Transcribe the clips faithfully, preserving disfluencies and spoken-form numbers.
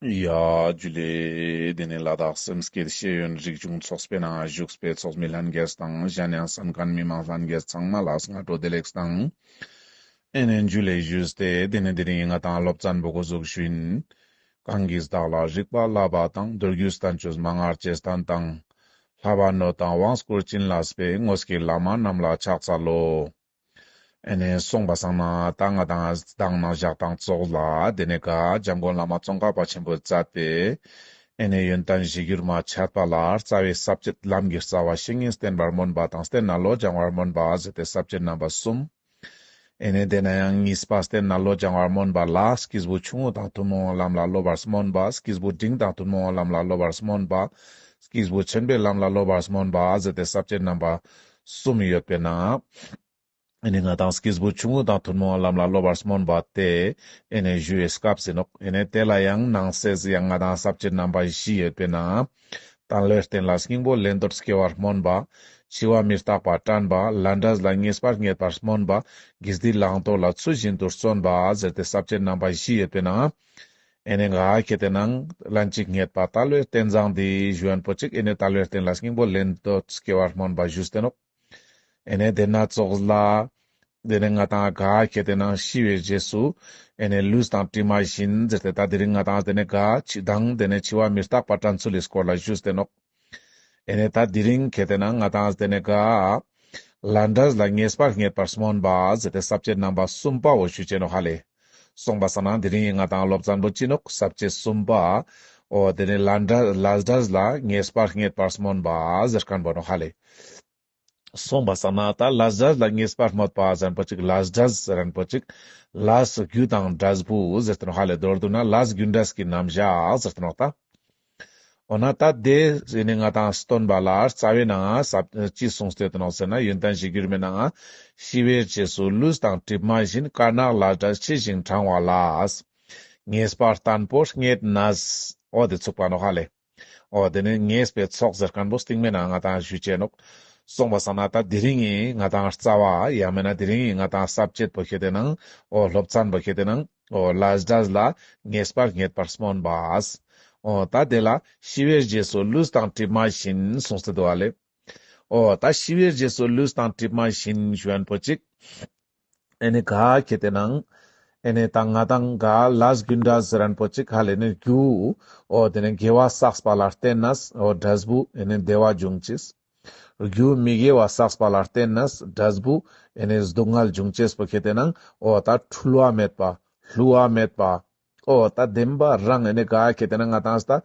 ཡ་ཇུ་ལེ། དེ་ནས་ལ་དྭགས་སེམས་བསྐྱེད་ཤེས་ཡོན་རིག་གཞུང་ཚོགས་པའི་ནང་བཞུགས་པའི་ཚོགས་མི་ལྷན་རྒྱས་དང་གཞན་ཡང་གསན་མཁན་མི་མང་ལྷན་རྒྱས་ཚང་མ་ལ་སྔ་དྲོ་བདེ་ལེགས་དང་། ཨེ་ནས་ཇུ་ལེ་ཞུས་ཏེ། དེ་ནས་དེ་རིང་ང་དང་སློབ་ཚན་པོ་འགོ་འཛུགས་ཞུ་ཡིན། གང་གིས་བདག་ལ་རིག་པ་བསླབ་པ་དང་། མདོ་རྒྱུད་བསྟན་བཅོས་མན་ངག་ཅེས་བསྟན་དང་། བསླབ་པ་ནོད་དང་དབང་བསྐུར་བྱིན་བརླབས་པའི། དངོས་ཀྱི་བླ་མ་རྣམས་ལ་ཕྱག་འཚལ་ལོ། ཨེ་ནས་སོང་པ་སང་ན་ད་ང་དང་མདང་ནང་ཞག་དང་ཙོགས་ལ་དེ་ནས་ག་འཇམ་མགོན་བླ་མ་ཙོང་ཁ་པ་ཆེན་པོས་མཛད་པའི་ཨེ་ནས་ཡོན་ཏན་གཞིར་གྱུར་མ་འཆད་པ་ལ་རྩ་བའི་ས་བཅད་ལམ་གྱི་རྩ་བ་བཤེས་གཉེན་བསྟེན་པར་སྨོན་པ་དང་བསྟེན་ནས་བློ་སྦྱང་བར་སྨོན་པ་ཟེར་ཏེ་ས་བཅད་རྣམ་པ་གསུམ། ཨེ་ནས་དེ་ནས་ཡང་གཉིས་པ་བསྟེན་ནས་བློ་སྦྱང་བར་སྨོན་པ་ལ་སྐྱེས་བུ་ཆུང་ངུ་དང་ཐུན་མོང་བའི་ལམ་ལ་སློབ་པར་སྨོན་པ། སྐྱེས་བུ་འབྲིང་དང་ཐུན་མོང་བའི་ལམ་ལ་སློབ་པར་སྨོན་པ། སྐྱེས་བུ་ཆེན་པོའི་ལམ་ལ་སློབ་པར་སྨོན་པ་ཟེར་ཏེ་ས་བཅད་རྣམ་པ་གསུམ་ཡོད་པའི་ནང་། ཨེ་ནས་ང་དང་སྐྱེས་བུ་ཆུང་ངུ་དང་ཐུན་མོང་བའི་ལམ་ལ་སློབ་པར་སྨོན་པ་དེ་ཨེ་ནས་ཞུ་བའི་སྐབས་ཡིན་ནོག། ཨེ་ནས་དེ་ལ་ཡང་ནང་གསེས་ཡང་ང་དང་ས་བཅད་རྣམ་པ་བཞི་ཡོད་པའི་ནང་། དལ་བའི་རྟེན་ལ་སྙིང་པོ་ལེན་འདོད་སྐྱེ་བར་སྨོན་པ། འཆི་བ་མི་རྟག་པ་དྲན་པ། ལས་འབྲས་ལ་ངེས་པ་རྙེད་པར་སྨོན་པ། དགེ་སྡིག་བླང་དོར་ལ་ཚུལ་བཞིན་དུ་བརྩོན་པ་ཟེར་ཏེ་ས་བཅད་རྣམ་པ་བཞི་ཡོད་པའི་ནང་། ཨེ་ནས་ག་ཁེ་ཏེ་ནང་ལན་གཅིག་རྙེད་པ་དལ་བའི་རྟེན་བཟང་འདི་ཞུ་ཡན་པོ་ཅིག། ཨེ་ནས་དལ་བའི་རྟེན་ལ་སྙིང་པོ་ལེན་འདོད་སྐྱེ་བར་སྨོན་པ་ཞུས་ཏེ་ནོག། ཨེ་ནས་དེ་ན་ཙོགས་ལ། དེ་ནས་ང་དང་ག་ཁེ་ཏེ་ནང་ཤི་བའི་རྗེས་སུ། ཨེ་ནས་ལུས་དང་གྲིབ་མ་བཞིན་ཟེར་ཏེ་ད་དེ་རིང་ང་དང་དེ་ནས་ག་འཆི་དང་དེ་ནས་འཆི་བ་མི་རྟག་པ་དྲན་ཚུལ་ལི་སྐོར་ལ་ཞུས་ཏེ་ནོག། ཨེ་ནས་ད་དེ་རིང་ཁེ་ཏེ་ནང་ང་དང་དེ་ནས་ག་ལས་འབྲས་ལ་ངེས་པ་རྙེད་པར་སྨོན་པ་ཟེར་ཏེ་ས་བཅད་རྣམ་པ་གསུམ་པའོ་ཞུ་ཅེས་ནོག་ཧ་ལེ། སོང་པ་སང་ན་དེ་རིང་ང་དང་སློབ་ཚན་པོ་ཅི་ནོག། ས་བཅད་གསུམ་པ། འོ་དེ་ནས་ལས་འབྲས་ལས་འབྲས་ལ་ངེས་པ་རྙེད་པར་སྨོན་པ་ཟེར་མཁན་པོ་ནོག་ཧ་ལེ། སོང་པ་སང་ན་ད་ལས་འབྲས་ལ་ངེས་པར་སྨོན་པ་ཟེར་མཁན་པོ་ཅིག། ལས་འབྲས་ཟེར་མཁན་པོ་ཅིག། ལས་རྒྱུ་དང་འབྲས་བུ་ཟེར་ཏེ་ནོག་ཧ་ལེ། མདོར་བསྡུ་ན་ལས་རྒྱུ་འབྲས་ཀྱི་རྣམ་གཞག་ཟེར་ཏེ་ནོག་ད། འོ་ན་ད་དེ་ཟེར་ནས་ང་དང་སྟོན་པ་ལ་རྩ་བའི་ནང་ང་ཅི་གསུངས་ཏེ་ཡོད་ནོག་ཟེར་ན། ཡོན་ཏན་གཞིར་གྱུར་མའི་ནང་ང་ཤི་བའི་རྗེས་སུ་ལུས་དང་གྲིབ་མ་བཞིན། དཀར་ནག་ལས་འབྲས་ཕྱི་བཞིན་འབྲང་བ་ལ། ངེས་པ་བརྟན་པོ་རྙེད་ནས། འོ་དེ་ཚུགས་པ་ནོག་ཧ་ལེ། འོ་དེ་ནས་ངེས་པའི་ཚོགས་ཟེར་མཁན་པོ་སྟིང་མའི་ནང་ང་དང་ཞུ་ཅེས་ནོག། སོང་པ་སང་ན་ད་དེ་རིང་ངི་ང་དང་རྩ་བ་ཡང་མེན་ན་དེ་རིང་ངི་ང་དང་ས་བཅད་པོ་ཁེ་ཏེ་ནང་། འོ་སློབ་ཚན་པོ་ཁེ་ཏེ་ནང་། འོ་ལས་འབྲས་ལ་ངེས་པ་རྙེད་པར་སྨོན་པ། འོ་ད་དེ་ལ་ཤི་བའི་རྗེས་སུ་ལུས་དང་གྲིབ་མ་བཞིན་གསུངས་ཏེ་འདུག་ཧ་ལེ། འོ་ད་ཤི་བའི་རྗེས་སུ་ལུས་དང་གྲིབ་མ་བཞིན་ཞུ་མཁན་པོ་ཅིག། ཨེ་ནས་ག་ཁེ་ཏེ་ནང་། ཨེ་ནས་ད་ང་དང་ག་ལས་རྒྱུ་འབྲས་ཟེར་མཁན་པོ་ཅིག་ཧ་ལེ་ནས་རྒྱུ། འོ་དེ་ནས་དགེ་བ་བསགས་པ་ལ་བརྟེན་ནས་འོ་འབྲས་བུ་ཨེ་ནས་བདེ་བ་འབྱུང་ཅེས། རྒྱུ་མི་དགེ་བ་བསགས་པ་ལ་བརྟེན་ནས་འབྲས་བུ་ཨེ་ནས་སྡུག་བསྔལ་འབྱུང་ཅེས་པོ་ཁེ་ཏེ་ནང་། འོ་ད་འཁྲུལ་བ་མེད་པ། བསླུ་བ་མེད་པ། འོ་ད་བདེན་པ་རང་ཨེ་ནས་ག་ཁེ་ཏེ་ནང་ང་དང་ད་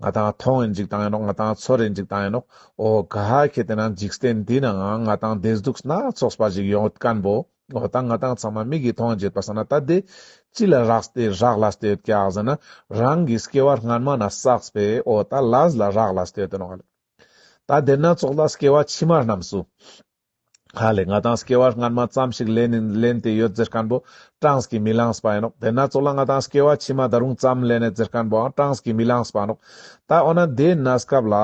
ང་དང་མཐོང་ཡིན་ཅིག་དང་ཡིན་ནོག། ང་དང་ཚོར་ཡིན་ཅིག་དང་ཡིན་ནོག། འོ་ག་ཁེ་ཏེ་ནང་འཇིག་རྟེན་འདི་ནང་ང་དང་བདེ་སྡུག་སྣ་ཚོགས་པ་ཞིག་ཡོང་མཁན་པོ། འོ་ད་ང་དང་ཚང་མ་མིག་གིས་མཐོང་ཡིན་ཅིག་པ་སང་ན་ད་དེ་ཅི་ལ་རག་ལས་ཏེ་རག་ལས་ཏེ་ཡོད་ཀྱག་ཟེར་ན། རང་གི་སྐྱེ་བ་སྔན་མ་ནས་བསགས་པའི་འོ་ད་ལས་ལ་རག་ལས་ཏེ་ཡོད་ནོག་ལེ། ད་དེ་ན་ཙོགས་ལ་སྐྱེ་བ་ཕྱི་མ་རྣམས་སུ། ཧ་ལེ་ང་དང་སྐྱེ་བ་སྔན་མ་ཙམ་ཞིག་ལེན་ནི་ལེན་ཏེ་ཡོད་ཟེར་མཁན་པོ་གྲངས་ཀྱིས་མི་ལངས་པ་ཡིན་ནོག། དེ་ན་ཙོགས་ལ་ང་དང་སྐྱེ་བ་ཕྱི་མ་ད་རུང་ཙམ་ལེན་ནི་ཟེར་མཁན་པོའང་གྲངས་ཀྱིས་མི་ལངས་པ་ནོག། ད་འོ་ན་དེ་གནས་སྐབས་ལ་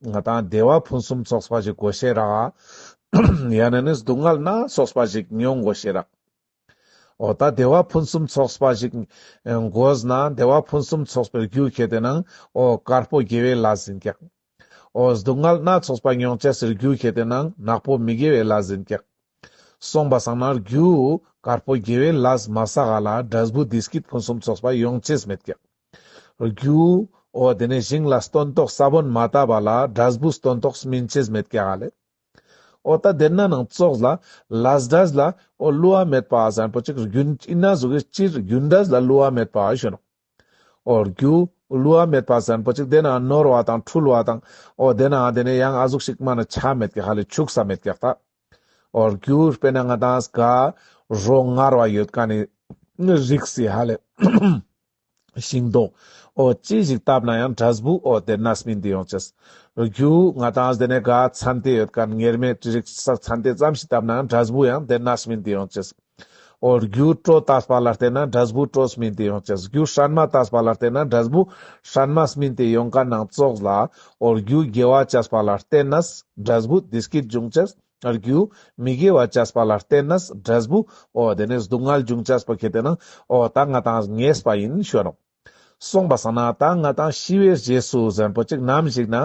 ང་དང་བདེ་བ་ཕུན་སུམ་ཚོགས་པ་ཞིག་དགོས་ཤེས་རག། ཡང་ན་ནི་སྡུག་བསྔལ་སྣ་ཚོགས་པ་ཞིག་མྱོང་དགོས་ཤེས་རག། འོ་ད་བདེ་བ་ཕུན་སུམ་ཚོགས་པ་ཞིག་དགོས་ན་བདེ་བ་ཕུན་སུམ་ཚོགས་པའི་རྒྱུ་ཁེ་ཏེ་ནང་འོ་དཀར་པོ་དགེ་བའི་ལས་ཡིན་ཀྱག། འོ་སྡུག་བསྔལ་སྣ་ཚོགས་པ་མྱོང་ཅེས་སི་རྒྱུ་ཁེ་ཏེ་ནང་ནག་པོ་མི་དགེ་བའི་ལས་ཡིན་ཀྱག། སོང་པ་སང་ན་རྒྱུ་དཀར་པོ་དགེ་བའི་ལས་མ་བསགས་ལ་འབྲས་བུ་བདེ་སྐྱིད་ཕུན་སུམ་ཚོགས་པ་ཡོང་ཅེས་མེད་ཀྱག། རྒྱུ་འོ་དེ་ནས་ཞིང་ལ་སྟོན་ཐོག་ས་བོན་མ་བཏབ་པ་ལ་འབྲས་བུ་སྟོན་ཐོག་སྨིན་ཅེས་མེད་ཀྱག་ལེ། འོ་ད་དེ་ན་ནང་ཙོགས་ལ་ལས་འབྲས་ལ་འོ་བསླུ་བ་མེད་པ་ཟེར་མཁན་པོ་ཅིག་རྒྱུ་ཨིན་ན་ཟུག་གི་སྤྱིར་རྒྱུ་འབྲས་ལ་བསླུ་བ་མེད་པ་ཞུ་ནོག། འོ་རྒྱུ་བསླུ་བ་མེད་པ་ཟེར་མཁན་པོ་ཅིག་དེ་ན་ནོར་བ་དང་འཁྲུལ་བ་དང་འོ་དེ་ན་དེ་ནས་ཡང་ཨ་ཟུག་ཞིག་མ་ན་ཆ་མེད་ཀྱག་ཧ་ལེ། ཆུག་ས་མེད་ཀྱག་ད། འོ་རྒྱུ་དཔེར་ན་ང་དང་ག་རོ་མངར་བ་ཡོད་མཁན་ནི་རིགས་སི་ཧ་ལེ། ཤིང་ཏོག། འོ་ཅི་ཞིག་བཏབ་ན་ཡང་འབྲས་བུ་འོ་དེ་ན་སྨིན་ཏེ་ཡོང་ཅེས། རྒྱུ་ང་དང་དེ་ནས་ག་ཚན་ཏེ་ཡོད་མཁན་ངེར་མེད་རིགས་ས་ཚན་ཏེ་ཙམ་ཞིག་བཏབ་ན་ཡང་འབྲས་བུ་ཡང་དེ་ན་སྨིན་ཏེ་ཡོང་ཅེས། འོ་རྒྱུ་གྲོ་བཏབ་པ་ལ་བརྟེན་ན་འབྲས་བུ་གྲོ་སྨིན་ཏེ་ཡོང་ཅེས། རྒྱུ་སྲན་མ་བཏབ་པ་ལ་བརྟེན་ན་འབྲས་བུ་སྲན་མ་སྨིན་ཏེ་ཡོང་མཁན་ནང་ཙོགས་ལ། འོ་རྒྱུ་དགེ་བ་བྱས་པ་ལ་བརྟེན་ནས་འབྲས་བུ་བདེ་སྐྱིད་འབྱུང་ཅེས། རྒྱུ་མི་དགེ་བ་བྱས་པ་ལ་བརྟེན་ནས་འབྲས་བུ་འོ་དེ་ནས་སྡུག་བསྔལ་འབྱུང་ཅེས་པོ་ཁེ་ཏེ་ནང་འོ་ད་ང་དང་ངེས་པ་ཡིན་ཞུ་ནོག། སོང་པ་སང་ན་ད་ང་ཏང་ཤི་བའི་རྗེས་སུ་ཟེར་པོ་ཅིག་ནམ་ཞིག་ན་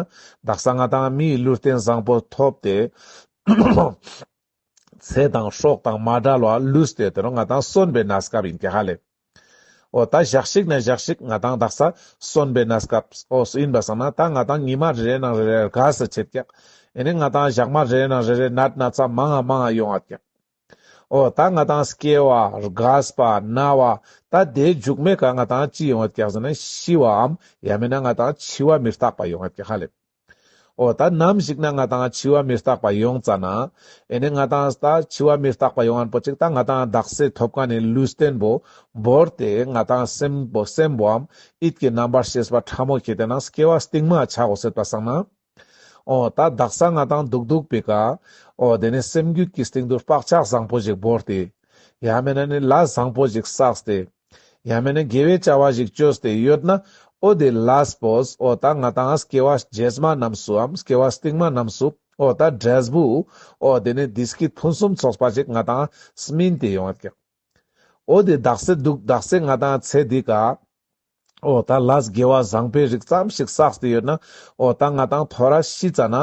དག་ས་ང་ཏང་མིའི་ལུས་རྟེན་བཟང་པོ་ཐོབ་སྟེ་ཚེ་དང་སྲོག་དང་མ་བྲལ་བ་ལུས་ཏེ་དེ་རུ་ང་ཏང་གསོན་པའི་གནས་སྐབས་ཡིན་ཀྱག་ཧ་ལེ། འོ་ད་ཞག་ཞིག་ན་ཞག་ཞིག་ང་ཏང་དག་ས་གསོན་པའི་གནས་སྐབས་འོ་ཡིན་པ་སང་ན་ད་ང་ཏང་ཉི་མ་རེ་རེ་ནང་རེ་རེ་རྒས་སེ་ཆེད་ཀྱག་ཨེ་ནི་ང་ཏང་ཞག་མ་རེ་རེ་ནང་རེ་རེ་ནད་ན་ཚ་མང་ང་མང་ང་ཡོང་ངད་ཀྱག་འོ་ད་ང་ཏང་སྐྱེ་བ་རྒས་པ་ན་བ་ད་དེ་མཇུག་མའི་ཀ་ང་ཏང་ཅི་ཡོང་ངད་ཀྱག་ཟེར་ན་ཤི་བའམ་ཡང་མིན་ན་ང་ཏང་འཆི་བ་མི་རྟག་པ་ཡོང་ངད་ཀྱག་ཧ་ལེ། འོ་ད་ནམ་ཞིག་ན་ང་ཏང་འཆི་བ་མི་རྟག་པ་ཡོང་ཙ་ན། ཨེ་ནི་ང་ཏང་ད་འཆི་བ་མི་རྟག་པ་ཡོང་ངན་པོ་ཅིག་ད་ང་ཏང་དག་ས་ཐོབ་ཁན་ནི་ལུས་རྟེན་པོ་བོར་ཏེ་ང་ཏང་སེམས་པོ་སེམས་པོའམ་ཡིད་ཀྱི་རྣམ་པར་ཤེས་པ་ཕྲ་མོ་ཁྱེར་ཏེ་ན་སྐྱེ་བ་སྟིང་མ་ཆ་དགོས་ཟེར་པ་སང་ན། འོ་ད་དག་ས་ང་ཏང་འདུག་འདུག་པའི་ཀ་འོ་དེ་ནི་སེམས་རྒྱུད་ཀྱི་སྟེང་དུ་བག་ཆགས་བཟང་པོ་ཞིག་བོར་ཏེ། ཡང་མིན་ན་ནི་ལས་བཟང་པོ་ཞིག་བསགས་ཏེ། ཡང་མིན་ན་དགེ་བའི་བྱ་བ་ཞིག་བཅོས་ཏེ་ཡོད་ན། འོ་དེ་ལས་པོས་འོ་ད་ང་ཏང་སྐྱེ་བ་རྗེས་མ་རྣམས་སུའམ་སྐྱེ་བ་སྟིང་མ་རྣམས་སུ་འོ་ད་འབྲས་བུ་འོ་དེ་ནི་བདེ་སྐྱིད་ཕུན་སུམ་ཚོགས་པ་ཞིག་ང་ཏང་སྨིན་ཏེ་ཡོང་ངད་ཀྱག་འོ་དེ་དག་ས་འདུག་དག་ས་ང་ཏང་ཚེ་འདི་ཀ་འོ་ད་ལས་དགེ་བ་བཟང་པོའི་རིགས་ཙམ་ཞིག་བསགས་ཏེ་ཡོད་ན། འོ་ད་ང་ཏང་ཐོ་རས་ཤི་ཙ་ན་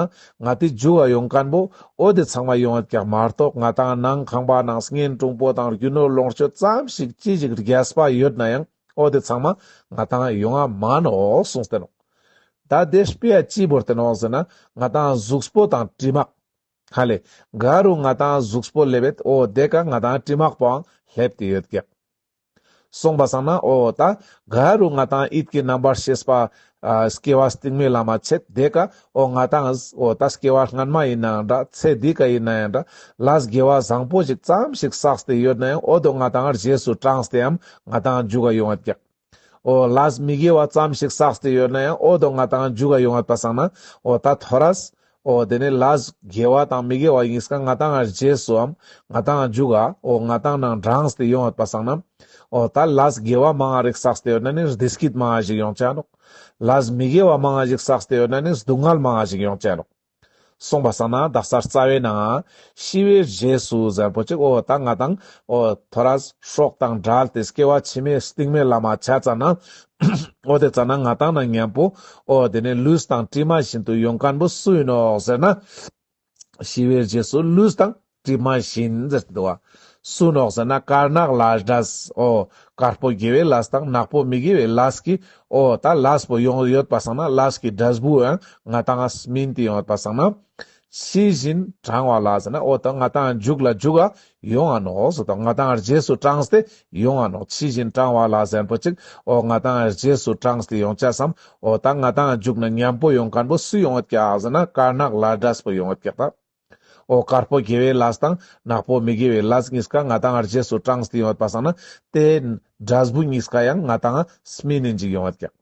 ང་ཏི་མཇུག་ག་ཡོང་ཁན་པོ་འོ་དེ་ཚང་མ་ཡོང་ངད་ཀྱག་མ་གཏོགས་ང་ཏང་ནང་ཁང་པ་ནང་གཉེན་དྲུང་པོ་དང་རྒྱུ་ནོར་ལོངས་སྤྱོད་ཙམ་ཞིག་ཅི་ཞིག་རྒྱས་པ་ཡོད་ན་ཡང་འོ་དེ་ཚང་མ་ང་ཏང་ཡོང་ང་མ་ནོག་གསུངས་ཏེ་ནོག་ད་དེ་དཔེ་ཡ་ཅི་བོར་ཏེ་ནོག་ཟེར་ན་ང་ཏང་གཟུགས་པོ་དང་དྲི་མ་ཧ་ལེ། ག་རུ་ང་ཏང་གཟུགས་པོ་ལེབ་བེད་འོ་དེ་ཀ་ང་ཏང་དྲི་མ་པོའང་ལེབ་སྟེ་ཡོད་ཀྱག་སོང་པ་སང་ན་འོ་ད་ག་རུ་ང་ཏང་ཡིད་ཀྱི་རྣམ་པར་ཤེས་པ་ཨ་སྐྱེ་བ་སྟིང་མའི་ལམ་མ་ཆེད་དེ་ཀ་འོ་ང་ཏང་འོ་ད་སྐྱེ་བ་སྔན་མ་ཡིན་ནའང་འདྲ་ཚེ་འདི་ཀ་ཡིན་ནའང་འདྲ་ལས་དགེ་བ་བཟང་པོ་ཞིག་ཙམ་ཞིག་བསགས་ཏེ་ཡོད་ན་ཡང་འོ་དོ་ང་ཏང་རྗེས་སུ་འབྲངས་ཏེའམ་ང་ཏང་མཇུག་ག་ཡོང་ངད་ཀྱག་འོ་ལས་མི་དགེ་བ་ཙམ་ཞིག་བསགས་ཏེ་ཡོད་ན་ཡང་འོ་དོ་ང་ཏང་མཇུག་ག་ཡོང་ངད་པ་སང་ན་འོ་ད་ཐོ་རས་འོ་དེ་ནི་ལས་དགེ་བ་དང་མི་དགེ་བ་གཉིས་ཀ་ང་ཏང་རྗེས་སུའམ་ང་ཏང་མཇུག་ག་འོ་ང་ཏང་ནང་འབྲངས་ཏེ་ཡོང་ངད་པ་སང་ན། འོ་ད་ལས་དགེ་བ་མང་ང་རིགས་བསགས་ཏེ་ཡོད་ན་ནི་བདེ་སྐྱིད་མང་ང་ཞིག་ཡོང་ཆ་ནོག་ལས་མི་དགེ་བ་མང་ང་ཞིག་བསགས་ཏེ་ཡོད་ན་ནི་སྡུག་བསྔལ་མང་ང་ཞིག་ཡོང་ཆ་ནོག་སོང་པ་སང་ན་དག་ས་རྩ་བའི་ནང་ཤི་བའི་རྗེས་སུ་ཟེར་པོ་ཅིག་འོ་ད་ང་ཏང་འོ་ཐོ་རས་སྲོག་དང་བྲལ་ཏེ་སྐྱེ་བ་ཕྱི་མའི་སྟིང་མའི་ལམ་མ་ཆ་ཙ་ན། འོ་དེ་ཙ་ན་ང་ཏང་ནང་མཉམ་པོ་འོ་དེ་ནི་ལུས་དང་གྲིབ་མ་བཞིན་དུ་ཡོང་ཁན་པོ་སུ་ཡིན་ནོག་ཟེར་ན། ཤི་བའི་རྗེས་སུ་ལུས་དང་གྲིབ་མ་བཞིན་ཟེར་ཏེ་འདུག་པ། སུ་ནོག་ཟེར་ན་དཀར་ནག་ལས་འབྲས་འོ་དཀར་པོ་དགེ་བའི་ལས་དང་ནག་པོ་མི་དགེ་བའི་ལས་ཀྱི་འོ་ད་ལས་པོ་ཡོང་ཡོད་པ་སང་ན་ལས་ཀྱི་འབྲས་བུ་ཡང་ང་ཏང་ང་སྨིན་ཏེ་ཡོང་ཡོད་པ་སང་ན། ཕྱི་བཞིན་འབྲང་བ་ལ་ཟེར་ན་འོ་ད་ང་ཏང་མཇུག་ལ་མཇུག་ག་ཡོང་ང་ནོག་ཟེར་ཏེ་ང་ཏང་རྗེས་སུ་འབྲངས་ཏེ་ཡོང་ང་ནོག་ཕྱི་བཞིན་འབྲང་བ་ལ་ཟེར་པོ་ཅིག་འོ་ང་ཏང་རྗེས་སུ་འབྲངས་ཏེ་ཡོང་ཆ་སམ། འོ་ད་ང་ཏང་མཇུག་ན་མཉམ་པོ་ཡོང་ཁན་པོ་སུ་ཡོང་ངད་ཀྱག་ཟེར་ན་དཀར་ནག་ལས་འབྲས་པོ་ཡོང་ངད་ཀྱག་ད། འོ་དཀར་པོ་དགེ་བའི་ལས་དང་ནག་པོ་མི་དགེ་བའི་ལས་གཉིས་ཀ་ང་ཏང་རྗེས་སུ་འབྲངས་ཏེ་ཡོང་ངད་པ་སང་ན་དེ་འབྲས་བུ་གཉིས་ཀ་ཡང་ང་ཏང་སྨིན་ནིན་ཅིག་ཡོང་ངད་ཀྱག་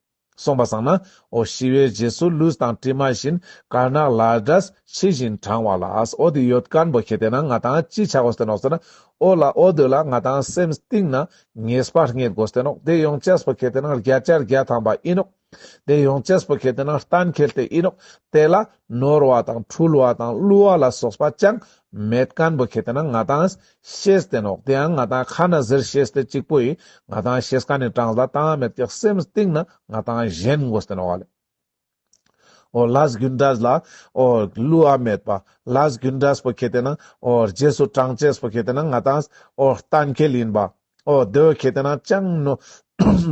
སོང་པ་སང་ན། འོ་ཤི་བའི་རྗེས་སུ་ལུས་དང་གྲིབ་མ་བཞིན། དཀར་ནག་ལས་འབྲས་ཕྱི་བཞིན་འབྲང་བ་ལ། འོ་དེ་ཡོད་ཁན་པོ་ཁྱེར་ཏེ་ན་ང་ཏང་ཅི་ཆ་དགོས་ཏེ་ནོག་ཟེར་ན། འོ་ལ་འོ་དེ་ལ་ང་ཏང་སེམས་གཏིང་ན་ངེས་པ་རྙེད་དགོས་ཏེ་ནོག་དེ་ཡོང་ཅེས་པོ་ཁྱེར་ཏེ་ན་བརྒྱ་ཆ་བརྒྱ་ཐམ་པ་ཡིན་ནོག་དེ་ཡོང་ཅེས་པོ་ཁྱེར་ཏེ་ན་གཏན་འཁེལ་ཏེ་ཡིན་ནོག་དེ་ལ་ནོར་བ་དང་འཁྲུལ་བ་དང་བསླུ་བ་ལ་སོགས་པ་ཅང་མེད་ཁན་པོ་ཁྱེར་ཏེ་ན་ང་ཏང་ཤེས་ཏེ་ནོག་དེའང་ང་ཏང་ཁ་ན་ཟེར་ཤེས་ཏེ་གཅིག་པོ་ཡིན། ང་ཏང་ཤེས་ཁན་ནི་གྲངས་ལ་བཏང་མེད་ཀྱག་སེམས་གཏིང་ན་ང་ཏང་ཞེན་དགོས་ཏེ་ནོག་ལེ། འོ་ལས་རྒྱུ་འབྲས་ལ་འོ་བསླུ་བ་མེད་པ། ལས་རྒྱུ་འབྲས་པོ་ཁྱེར་ཏེ་ན་འོ་རྗེས་སུ་འབྲང་ཅེས་པོ་ཁྱེར་ཏེ་ན་ང་ཏང་འོ་གཏན་འཁེལ་ཡིན་པ། འོ་དེ་བོ་ཁྱེར་ཏེ་ན་ཅང་ནོ་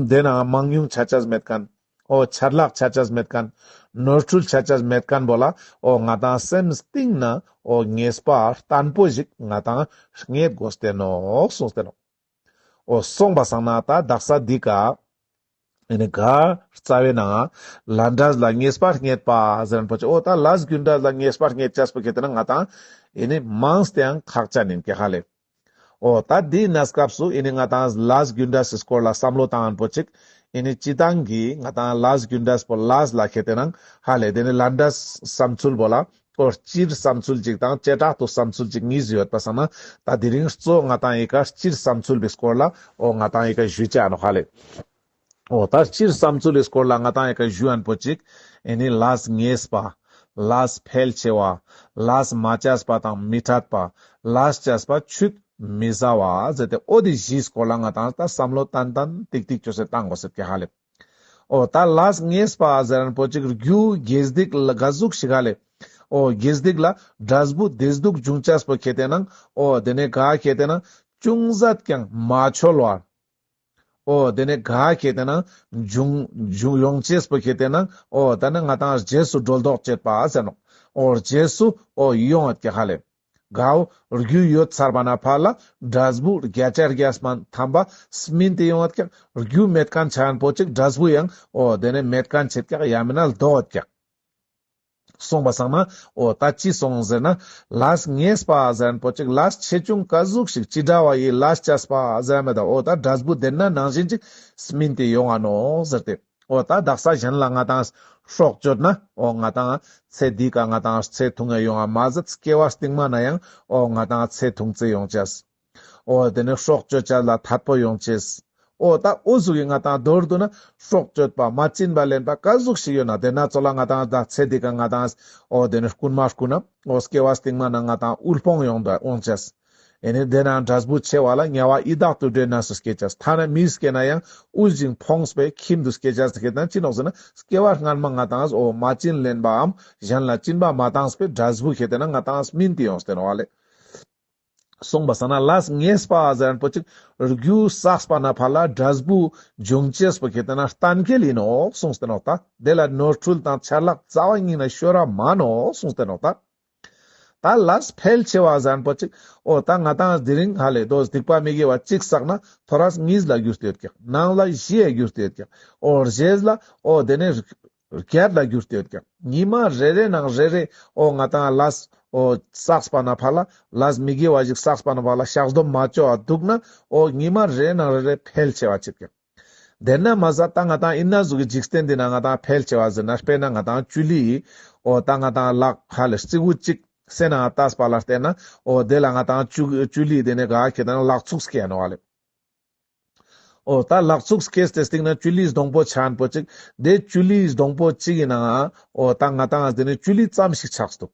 དེ་ན་མང་ཉུང་ཆ་ཆ་མེད་ཁན། འོ་ཆད་ལྷག་ཆ་ཆ་མེད་ཁན། ནོར་འཁྲུལ་ཆ་ཆ་མེད་ཁན་པོ་ལ་འོ་ང་ཏང་སེམས་གཏིང་ན་འོ་ངེས་པ་བརྟན་པོ་ཞིག་ང་ཏང་རྙེད་དགོས་ཏེ་ནོག་གསུངས་ཏེ་ནོག་འོ་སོང་པ་སང་ན་ད་དག་ས་འདི་ཀ་ཨེ་ནི་ག་རྩ་བའི་ནང་ལས་འབྲས་ལ་ངེས་པ་རྙེད་པ་ཟེར་ཁན་པོ་ཅིག་འོ་ད་ལས་རྒྱུ་འབྲས་ལ་ངེས་པ་རྙེད་ཅེས་པོ་ཁྱེར་ཏེ་ན་ང་ཏང་ཨེ་ནི་མང་སྟེ་ཡང་ཁག་ཅན་ཡིན་ཀྱག་ཧ་ལེ། འོ་ད་འདིའི་གནས་སྐབས་སུ་ཨེ་ནི་ང་ཏང་ལས་རྒྱུ་འབྲས་སི་སྐོར་ལ་བསམ་བློ་བཏང་ཁན་པོ་ཅིག་ཨེ་ནི་སྤྱི་བཏང་གི་ང་ཏང་ལས་རྒྱུ་འབྲས་པོ་ལས་ལ་ཁྱེར་ཏེ་ན་ཧ་ལེ་དེ་ནི་ལས་འབྲས་བསམ་ཚུལ་པོ་ལ། འོ་སྤྱིར་བསམ་ཚུལ་གཅིག་དང་བྱེ་བྲག་ཏུ་བསམ་ཚུལ་གཅིག་གཉིས་ཡོད་པ་སང་ན། ད་དེ་རིང་གཙོ་ང་ཏང་ཡི་ཀ་སྤྱིར་བསམ་ཚུལ་པའི་སྐོར་ལ་འོ་ང་ཏང་ཡི་ཀ་ཞུ་ཅེས་ནོག་ཧ་ལེ། འོ་ད་སྤྱིར་བསམ་ཚུལ་པའི་སྐོར་ལ་ང་ཏང་ཡི་ཀ་ཞུ་ཁན་པོ་ཅིག་ཨེ་ནི་ལས་ངེས་པ། ལས་ཕལ་ཆེ་བ། ལས་མ་བྱས་པ་དང་མི་འཕྲད་པ། ལས་བྱས་པ་ཆུད་མི་ཟ་བ་ཟེར་ཏེ་འོ་དེ་བཞིའི་སྐོར་ལ་ང་ཏང་ད་བསམ་བློ་ཏན་ཏན་ཏིག་ཏིག་ཅོས་ཏེ་བཏང་དགོས་ཤེད་ཀྱག་ཧ་ལེ། འོ་ད་ལས་ངེས་པ་ཟེར་མཁན་པོ་ཅིག་རྒྱུ་དགེ་སྡིག་ལ་ག་ཟུག་ཞིག་ག་ལེ། འོ་དགེ་སྡིག་ལ་འབྲས་བུ་བདེ་སྡུག་འབྱུང་ཅེས་པོ་ཁེ་ཏེ་ན། འོ་དེ་ནས་ག་ཁེ་ཏེ་ན་ཅུང་ཟད་ཀྱང་མ་འཆོལ་བར། འོ་དེ་ནས་ག་ཁེ་ཏེ་ན་འབྱུང་འབྱུང་ཡོང་ཅེས་པོ་ཁེ་ཏེ་ན། འོ་ད་ནི་ང་ཏང་རྗེས་སུ་སྒྲོ་འདོགས་བཅད་པ་ཟེར་ནོག་འོ་རྗེས་སུ་འོ་ཡོང་བ་ཀྱག་ཧ་ལེ། གའོ་རྒྱུ་ཡོད་ཚར་བ་ན་ཕར་ལ་འབྲས་བུ་བརྒྱ་ཆ་བརྒྱ་སྨན་ཐམ་པ་སྨིན་ཏེ་ཡོང་བ་ཀྱག་རྒྱུ་མེད་མཁན་ཆ་མཁན་པོ་ཅིག་འབྲས་བུ་ཡང་འོ་དེ་ནས་མེད་མཁན་ཆེད་ཀྱག་ཡང་མིན་ན་ལྡོག་བ་ཀྱག་སོང་པ་སང་ན། འོ་ད་ཅི་སོང་ཟེར་ན། ལས་ངེས་པ་ཟེར་མཁན་པོ་ཅིག་ལས་ཆེ་ཆུང་ག་ཟུག་ཞིག་ཅི་འདྲ་བ་ཡི་ལས་བཅས་པ་ཟེར་མེད་ད། འོ་ད་འབྲས་བུ་དེ་ན་ནང་བཞིན་ཅིག་སྨིན་ཏེ་ཡོང་ང་ནོག་ཟེར་ཏེ། འོ་ད་དག་ས་གཞན་ལ་ང་ཏང་སྲོག་གཅོད་ན། འོ་ང་ཏང་ཚེ་འདི་ཀ་ང་ཏང་ཚེ་ཐུང་ང་ཡོང་ང་མ་ཟད་སྐྱེ་བ་སྟིང་མ་ན་ཡང་འོ་ང་ཏང་ཚེ་ཐུང་ཚེ་ཡོང་ཅེས། འོ་དེ་ནས་སྲོག་གཅོད་ཅེས་ལ་ཐད་པོ་ཡོང་ཅེས། འོ་ད་འུ་ཟུག་གི་ང་ཏང་མདོར་བསྡུ་ན་སྲོག་གཅོད་པ་མ་བྱིན་པ་ལེན་པ་ག་ཟུག་ཞིག་ཡོད་ན་དེ་ན་ཚོ་ལ་ང་ཏང་ད་ཚེ་འདི་ཀ་ང་ཏང་འོ་དེ་ནས་རྐུན་མ་རྐུ་ན་འོ་སྐྱེ་བ་སྟིང་མ་ན་ང་ཏང་དབུལ་ཕོངས་ཡོང་ད་ཡོང་ཅེས། ཨེ་ནི་དེ་ན་འབྲས་བུ་ཆེ་བ་ལ་དམྱལ་བ་ཡི་དྭགས་དུད་འགྲོའི་གནས་སུ་སྐྱེ་ཅེས། ཐ་ན་མིས་སྐྱེ་ན་ཡང་དབུལ་ཞིང་ཕོངས་པའི་ཁྱིམ་དུ་སྐྱེ་ཅེས་ཟེར་ན་ཅི་ནོག་ཟེར་ན་སྐྱེ་བ་སྔན་མ་ང་ཏང་འོ་མ་བྱིན་ལེན་པའམ་གཞན་ལ་སྦྱིན་པ་མ་བཏངས་པའི་འབྲས་བུ་ཁེ་ཏེ་ན་ང་ཏང་སྨིན་ཏེ་ཡོངས་ཏེ་ནོག་ལེ། སོང་པ་སང་ན་ལས་ངེས་པ་ཟེར་མཁན་པོ་ཅིག་རྒྱུ་བསགས་པ་ན་ཕར་ལ་འབྲས་བུ་འབྱུང་ཅེས་པོ་ཁེ་ཏེ་ན་གཏན་འཁེལ་ཡིན་ནོག་གསུངས་ཏེ་ནོག་ད། དེ་ལ་ནོར་འཁྲུལ་དང་ཆད་ལྷག་རྩ་བ་ཉིད་ནས་ཤོར་ར་མ་ནོག་གསུངས་ཏེ་ནོག་ད། ད་ལས་འཕེལ་ཆེ་བ་ཟེར་མཁན་པོ་ཅིག་འོ་ད་ང་ཏང་དེ་རིང་ཧ་ལེ་དོ་སྡིག་པ་མི་དགེ་བ་གཅིག་བསགས་ན་ཐོ་རས་གཉིས་ལ་འགྱུར་ཏེ་ཡོད་ཀྱག་ནང་ལ་བཞི་ཡ་འགྱུར་ཏེ་ཡོད་ཀྱག་འོ་རྗེས་ལ་འོ་དེ་ནས་བརྒྱད་ལ་འགྱུར་ཏེ་ཡོད་ཀྱག་ཉི་མ་རེ་རེ་ནང་རེ་རེ་འོ་ང་ཏང་ལས་འོ་བསགས་པ་ན་ཕར་ལ་ལས་མི་དགེ་བ་ཞིག་བསགས་པ་ན་ཕར་ལ་བཤགས་སྡོམ་མ་བཅོ་བ་འདུག་ན་འོ་ཉི་མ་རེ་རེ་ནང་རེ་རེ་འཕེལ་ཆེ་བ་ཆེད་ཀྱག་དེ་ན་མ་ཟད་ད་ང་ཏང་ཨིན་ན་ཟུག་གི་འཇིག་རྟེན་འདི་ན་ང་ཏང་འཕེལ་ཆེ་བ་ཟེར་ན་དཔེར་ན་ང་ཏང་ཅུ་ལི་འོ་ད་ང་ཏང་ལག་ཧ་ལེ་རྩི་གུ་གཅིག་སེ་ན་ལྟས་པ་ལ་བལྟས་ན་འོ་དེ་ལ་ང་ཏང་ཅུ་ཅུ་ལི་དེ་ནས་ག་ཁེ་ཏེ་ན་ལག་ཚུགས་སྐྱེ་ནོག་ལེ། འོ་ད་ལག་ཚུགས་སྐྱེས་ཏེ་སྟིང་ན་ཅུ་ལིའི་སྡོང་པོ་ཆ་མཁན་པོ་ཅིག་དེ་ཅུ་ལིའི་སྡོང་པོ་གཅིག་ཡིན་ནའང་འོ་ད་ང་ཏང་དེ་ནས་ཅུ་ལི་ཙམ་ཞིག་ཆགས་འདུག་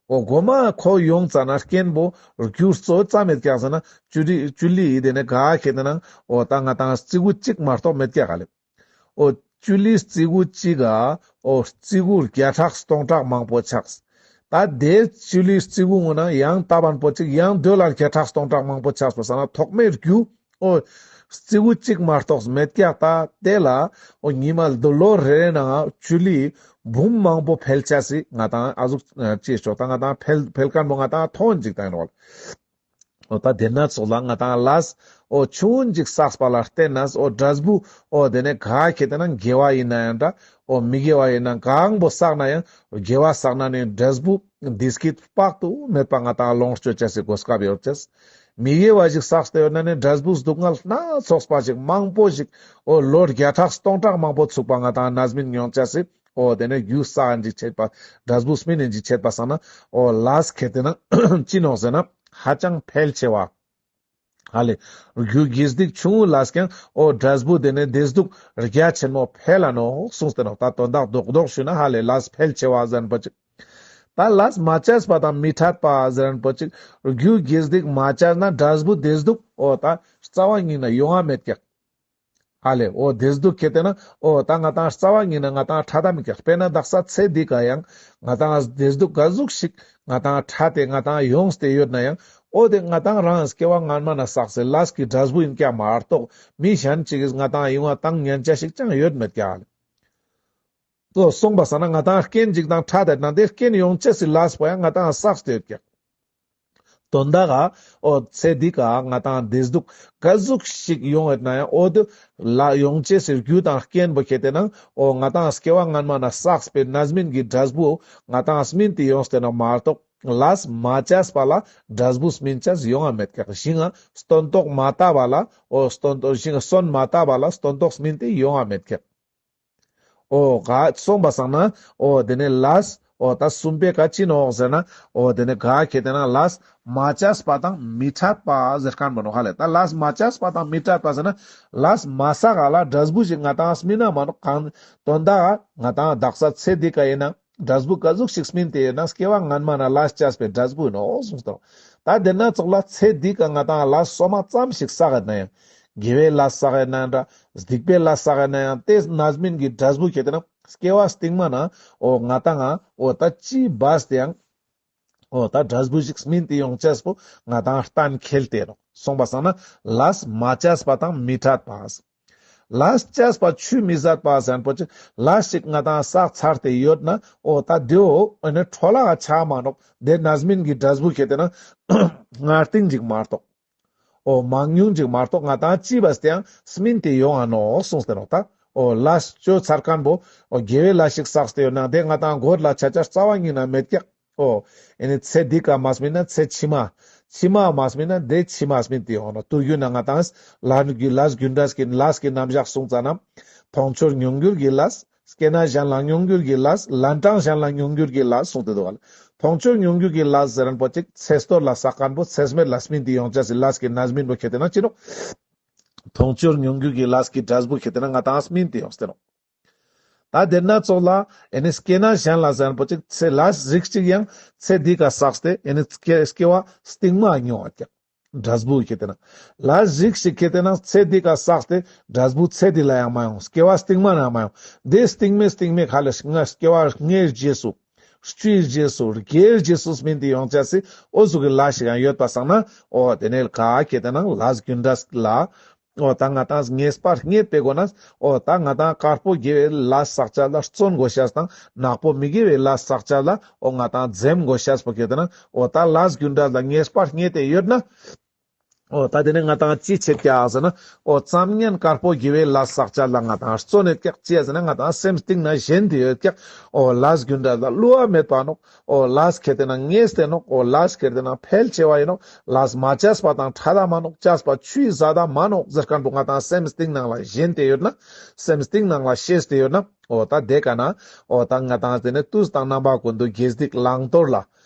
འོ་གོ་མ་ཁོ་ཡོང་ཙ་ན་རྐྱེན་པོ་རྒྱུ་གཙོ་ཙམ་མེད་ཀྱག་ཟེར་ན་ཅུ་ལི་ཅུ་ལི་ཡི་དེ་ནས་ག་ཁེ་ཏེ་ན་འོ་ད་ང་ཏང་རྩི་གུ་གཅིག་མ་གཏོགས་མེད་ཀྱག་ཧ་ལེ། འོ་ཅུ་ལི་རྩི་གུ་གཅིག་ག་འོ་རྩི་གུ་བརྒྱ་ཕྲག་སྟོང་ཕྲག་མང་པོ་ཆགས། ད་དེ་ཅུ་ལི་རྩི་གུ་ངོ་ན་ཡང་ལྟ་བན་པོ་ཅིག་ཡང་དོ་ལ་བརྒྱ་ཕྲག་སྟོང་ཕྲག་མང་པོ་ཆགས་པ་སང་ན་ཐོག་མའི་རྒྱུ་འོ་རྩི་གུ་གཅིག་མ་གཏོགས་མེད་ཀྱག་ད་དེ་ལ་འོ་ཉི་མ་ལོ་རེ་རེ་ནང་ཅུ་ལི་འབུམ་མང་པོ་འཕེལ་ཆ་སི་ང་ཏང་ཨ་ཟུག་ཅེས་ཆོག་ད་ང་ཏང་འཕེལ་འཕེལ་མཁན་པོ་ང་ཏང་ཐོན་ཅིག་ད་ཡིན་ནོག་འོ་ད་དེ་ན་ཚོགས་ལ་ང་ཏང་ལས་འོ་ཆུང་ངུན་ཅིག་བསགས་པ་ལ་བརྟེན་ནས་འོ་འབྲས་བུ་འོ་དེ་ནས་ག་ཁེ་ཏེ་ན་དགེ་བ་ཡིན་ན་ཡང་འདྲ་འོ་མི་དགེ་བ་ཡིན་ན་གང་པོ་བསགས་ན་ཡང་དགེ་བ་བསགས་ན་ནི་འབྲས་བུ་བདེ་སྐྱིད་དཔག་ཏུ་མེད་པ་ང་ཏང་ལོངས་སྤྱོད་ཅེས་སི་གོ་སྐབས་ཡོད་ཅེས། མི་དགེ་བ་ཞིག་བསགས་ཏེ་ཡོད་ན་ནི་འབྲས་བུ་སྡུག་བསྔལ་སྣ་ཚོགས་པ་ཞིག་མང་པོ་ཞིག་འོ་ལོ་བརྒྱ་ཕྲག་སྟོང་ཕྲག་མང་པོ་ཚུགས་པ་ང་ཏང་རྣམ་སྨིན་མྱོང་ཅེས་སི། འོ་དེ་ནས་རྒྱུ་བསགས་ཡིན་ཅིག་ཆད་པ་འབྲས་བུ་སྨིན་ཡིན་ཅིག་ཆད་པ་སང་ན་འོ་ལས་ཁེ་ཏེ་ན་ཅི་ནོག་ཟེར་ན་ཧ་ཅང་འཕེལ་ཆེ་བ། ཧ་ལེ། རྒྱུ་དགེ་སྡིག་ཆུང་ངུ་ལས་ཀྱང་འོ་འབྲས་བུ་དེ་ནས་བདེ་སྡུག་རྒྱ་ཆེན་མོ་འཕེལ་ལ་ནོག་གསུངས་ཏེ་ནོག་ད་དོན་དག་རྡོག་རྡོག་ཞུས་ན་ཧ་ལེ་ལས་འཕེལ་ཆེ་བ་ཟེར་མཁན་པོ་ཅིག་ད་ལས་མ་བྱས་པ་དང་མི་འཕྲད་པ་ཟེར་མཁན་པོ་ཅིག་རྒྱུ་དགེ་སྡིག་མ་བྱས་ན་འབྲས་བུ་བདེ་སྡུག་འོ་ད་རྩ་བ་ཉིད་ནས་ཡོང་ང་མེད་ཀྱག་ཧ་ལེ། འོ་བདེ་སྡུག་ཁེ་ཏེ་ན་འོ་ད་ང་ཏང་རྩ་བ་ཉིད་ནས་ང་ཏང་འཕྲད་ད་མི་ཀྱག་དཔེར་ན་དག་ས་ཚེ་འདི་ཀ་ཡང་ང་ཏང་བདེ་སྡུག་ག་ཟུག་ཞིག་ང་ཏང་འཕྲད་དེ་ང་ཏང་ཡོངས་ཏེ་ཡོད་ན་ཡང་འོ་དེ་ང་ཏང་རང་སྐྱེ་བ་སྔན་མ་ན་བསགས་སའི་ལས་ཀྱི་འབྲས་བུ་ཡིན་ཀྱག་མ་གཏོགས་མི་གཞན་ཅིག་གིས་ང་ཏང་ཡོང་ང་བཏང་ཉན་ཆ་ཞིག་ཅང་ཡོད་མེད་ཀྱག་ལེ། འོ་སོང་པ་སང་ན་ང་ཏང་རྐྱེན་ཅིག་དང་འཕྲད་དེ་ན་དེ་རྐྱེན་ཡོང་ཅེས་སི་ལས་པོ་ཡང་ང་ཏང་བསགས་ཏེ་ཡོད་ཀྱག་དོན་དག་ག་འོ་ཚེ་འདི་ཀ་ང་ཏང་བདེ་སྡུག་ག་ཟུག་ཞིག་ཡོང་ཡོད་ན་ཡང་འོ་དེ་ལ་ཡོང་ཅེས་སི་རྒྱུ་དང་རྐྱེན་པོ་ཁེ་ཏེ་ན་འོ་ང་ཏང་སྐྱེ་བ་སྔན་མ་ན་བསགས་པའི་རྣམ་སྨིན་གྱི་འབྲས་བུ་ང་ཏང་སྨིན་ཏེ་ཡོངས་ཏེ་ན་མ་གཏོགས་ལས་མ་བྱས་པ་ལ་འབྲས་བུ་སྨིན་ཅེས་ཡོང་ང་མེད་ཀྱག་ཞིང་ང་སྟོན་ཐོག་མ་བཏབ་པ་ལ་འོ་སྟོན་ཐོག་ཞིང་ང་སོན་མ་བཏབ་པ་ལ་སྟོན་ཐོག་སྨིན་ཏེ་ཡོང་ང་མེད་ཀྱག་འོ་ག་སོང་པ་སང་ན་འོ་དེ་ནས་ལས་འོ་ད་གསུམ་པའི་ཀ་ཅི་ནོག་ཟེར་ན་འོ་དེ་ནས་ག་ཁེ་ཏེ་ན་ལས་མ་བྱས་པ་དང་མི་འཕྲད་པ་ཟེར་མཁན་མ་ནོག་ཧ་ལེ། ད་ལས་མ་བྱས་པ་དང་མི་འཕྲད་པ་ཟེར་ན་ལས་མ་བསགས་ག་ལ་འབྲས་བུ་ཞིག་ང་ཏང་སྨིན་ན་མ་ནོག་གང་དོན་དག་ག་ང་ཏང་དག་ས་ཚེ་འདི་ཀ་ཡིན་ན་འབྲས་བུ་ག་ཟུག་ཞིག་སྨིན་ཏེ་ཡོད་ན་སྐྱེ་བ་སྔན་མ་ན་ལས་བྱས་པའི་འབྲས་བུ་ཡིན་ནོག་གསུངས་ཏེ་ནོག་ད་དེ་ན་ཚོགས་ལ་ཚེ་འདི་ཀ་ང་ཏང་ལས་སོ་མ་ཙམ་ཞིག་བསགས་ཡོད་ན་ཡང་ དགེ་བའི་ལས་བསགས་ཡིན་ན་འདྲ། སྡིག་པའི་ལས་བསགས་ཡིན་ན་ཡང་དེ་རྣམ་སྨིན་གྱི་འབྲས་བུ་ཁེ་ཏེ་ན་སྐྱེ་བ་སྟིང་མ་ན་འོ་ང་ཏང་ང་འོ་ད་ཅི་བས་ཏེ་ཡང་འོ་ད་འབྲས་བུ་ཞིག་སྨིན་ཏེ་ཡོང་ཅེས་པོ་ང་ཏང་གཏན་འཁེལ་ཏེ་ནོག། སོང་པ་སང་ན་ལས་མ་བྱས་པ་དང་མི་འཕྲད་པ། ལས་བྱས་པ་ཆུད་མི་ཟ་བ་ཟེར་ཁན་པོ་ཅིག་ལས་ཤིག་ང་ཏང་བསགས་ཚར་ཏེ་ཡོད་ན་འོ་ད་དེའོ་ཨེ་ནི་འཕྲོ་བརླག་ཆ་མ་ནོག། དེ་རྣམ་སྨིན་གྱི་འབྲས་བུ་ཁེ་ཏེ་ན་སྔར་སྟིང་ཅིག་མ་གཏོགས། འོ་མང་ཉུང་ཅིག་མ་གཏོགས་ང་ཏང་ཅི་བས་ཏེ་ཡང་སྨིན་ཏེ་ཡོང་ང་ནོག་གསུངས་ཏེ་ནོག། ད་འོ་ལས་ཅོ་ཚར་ཁན་པོ་འོ་དགེ་བའི་ལས་ཤིག་བསགས་ཏེ་ཡོད་ན་དེ་ང་ཏང་གོ་ལ་ཆ་ཆ་རྩ་བ་ཉིད་ན་མེད་ཀྱག། འོ་ཨེ་ནི་ཚེ་འདི་ཀ་མ་སྨིན་ན་ཚེ་ཕྱི་མ། ཕྱི་མ་མ་སྨིན་ན་དེ་ཕྱི་མ་སྨིན་ཏེ་ཡོང་ནོག། དུས་རྒྱུན་ན་ང་ཏང་ལས་རྒྱུ་ལས་རྒྱུ་འབྲས་ཀྱི་ལས་ཀྱི་རྣམ་གཞག་གསུངས་ཙ་ན་མཐོང་ཆོས་མྱོང་འགྱུར་གྱི་ལས། སྐྱེ་ན་གཞན་ལ་མྱོང་འགྱུར་གྱི་ལས། ལན་གྲངས་གཞན་ལ་མྱོང་འགྱུར་གྱི་ལས་གསུངས་ཏེ་འདུག་ག་ལེ། མཐོང་ཆོས་མྱོང་འགྱུར་གྱི་ལས་ཟེར་ཁན་པོ་ཅིག་ཚེ་སྟོད་ལ་བསགས་ཁན་པོ་ཚེ་སྨད་ལ་སྨིན་ཏེ་ཡོང་ཅེས་སི་ལས་ཀྱི་རྣམ་སྨིན་པོ་ཁེ་ཏེ་ན་ཅི་ནོག། མཐོང་ཆོས་མྱོང་འགྱུར་གྱི་ལས་ཀྱི་འབྲས་བུ་ཁེ་ཏེ་ན་ང་ཏང་སྨིན་ཏེ་ཡོང་སྟེ་ནོག། ད་དེ་ན་ཙོགས་ལ་ཨེ་ནི་སྐྱེ་ན་གཞན་ལ་ཟེར་ཁན་པོ་ཅིག་ཚེ་ལས་རིགས་ཅིག་ཡང་ཚེ་འདི་ཀ་བསགས་ཏེ་ཨེ་ནི་སྐྱེ་སྐྱེ་བ་སྟིང་མ་མྱོང་བ་ཀྱག། འབྲས་བུ་ཁེ་ཏེ་ན་ལས་རིགས་ཤིག་ཁེ་ཏེ་ན་ཚེ་འདི་ཀ་བསགས་ཏེ་འབྲས་བུ་ཚེ་འདི་ལ་ཡང་མ་ཡོང་། སྐྱེ་བ་སྟིང་མ་ན་མ་ཡོང་། དེ་སྟིང་མའི་སྟིང་མའི་ཁ་ལ་ང་སྐྱེ་བ་ལྔའི་རྗེས་སུ་བཅུའི་རྗེས་སུ་བརྒྱའི་རྗེས་སུ་སྨིན་ཏེ་ཡོང་ཅེས་སི་འོ་ཟུག་གི་ལས་ཤིག་ཡང་ཡོད་པ་སང་ན་འོ་དེ་ནས་ག་ཁེ་ཏེ་ན་ལས་རྒྱུ་འབྲས་ལ། འོ་ད་ང་ཏང་ངེས་པ་རྙེད་པའི་སྒོ་ནས་འོ་ད་ང་ཏང་དཀར་པོ་དགེ་བའི་ལས་བསགས་ཅེས་ལ་བརྩོན་དགོས་ཤེས་དང་ནག་པོ་མི་དགེ་བའི་ལས་བསགས་ཅེས་ལ་འོ་ང་ཏང་འཛེམ་དགོས་ཤེས་པོ་ཁེ་ཏེ་ན་འོ་ད་ལས་རྒྱུ་འབྲས་ལ་ངེས་པ་རྙེད་དེ་ཡོད་ན། འོ་ད་དེ་ནས་ང་ཏང་ཅི་བྱེད་ཀྱག་ཟེར་ན། འོ་ཙམ་ཉན་དཀར་པོ་དགེ་བའི་ལས་བསགས་ཅེས་ལ་ང་ཏང་བརྩོན་ཡོད་ཀྱག། ཅི་ཟེར་ན་ང་ཏང་སེམས་གཏིང་ན་ཞེན་ཏེ་ཡོད་ཀྱག། འོ་ལས་རྒྱུ་འབྲས་ལ་བསླུ་བ་མེད་པ་ནོག། འོ་ལས་ཁེ་ཏེ་ན་ངེས་ཏེ་ནོག། འོ་ལས་ཁེ་ཏེ་ན་འཕེལ་ཆེ་བ་ཡིན་ནོག། ལས་མ་བྱས་པ་དང་ཕྲད་ད་མ་ནོག། བྱས་པ་ཆུད་ཟ་ད་མ་ནོག་ཟེར་ཁན་པོ་ང་ཏང་སེམས་གཏིང་ནང་ལ་ཞེན་ཏེ་ཡོད་ན། སེམས་གཏིང་ནང་ལ་ཤེས་ཏེ་ཡོད་ན། འོ་ད་དེ་ཀ་ན་འོ་ད་ང་ཏང་དེ་ནས་དུས་དང་རྣམ་པ་ཀུན་ཏུ་དགེ་སྡིག་བླང་དོར་ལ་